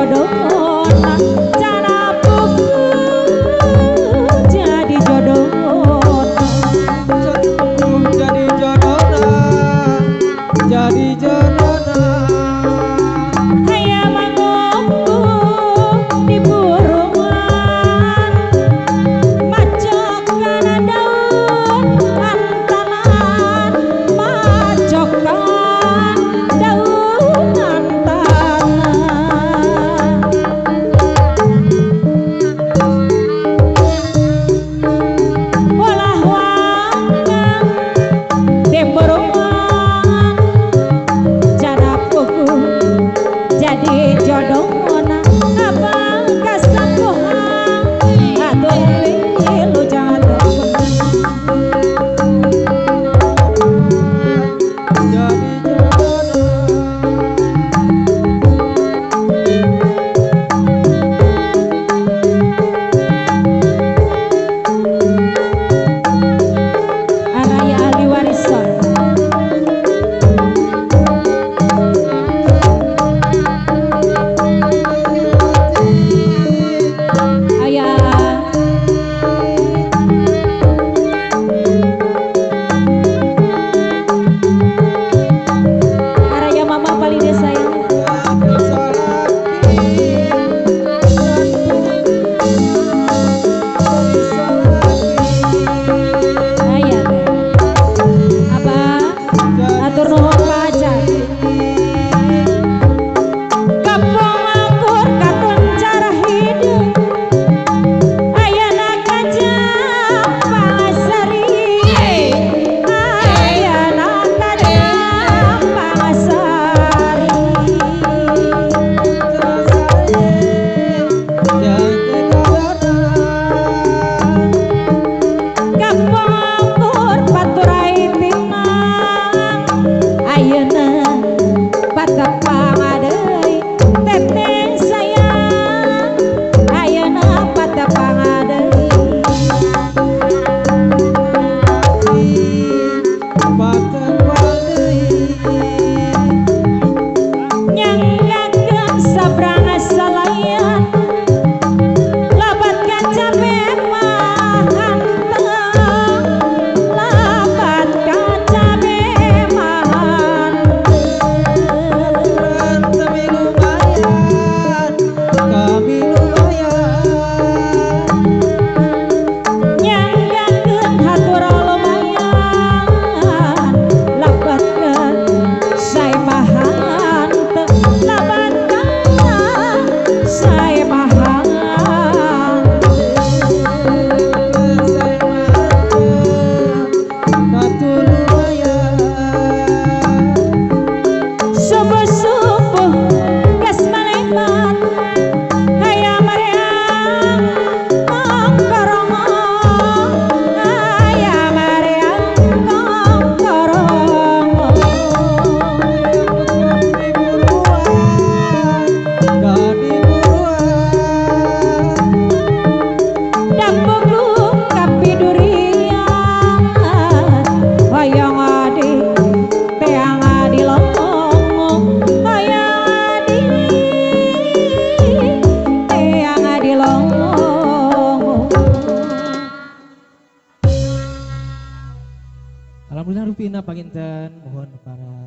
jodohna jana pugu jadi jodohna jadi jodohna jadi jodohna hayang mangomku di burungan macokan daun antanan macokan daun antanan olah wangkang demborongan jana pugu jadi jodohna abang kasapuhan atur wilu jodohna jadi jodohna Araya ahli warisan ayah Araya mama paling deh sayang ayah teh abah atur nuhun pajak Kampung akur katun cara hidup ayana kaca pasari ayana kaca pasari Kampung akur paturai timang ayeuna patepang deui teteh sayang ayeuna patepang deui nyanggakeun sabrang salayan labat kacape mah hanteu labat kacape mah hanteu nyanggakeun hatur lumayan labatkeun sae mah hanteu labatkeun sae mah hanteu Subuh-subuh gas maleman hayang mareang kongkorongo hayang mareang kongkorongo Dapuku kapidurian hoyong adi teang adi longo hoyong adi teang adi longo. Alhamdulillah rupina panginten mohon para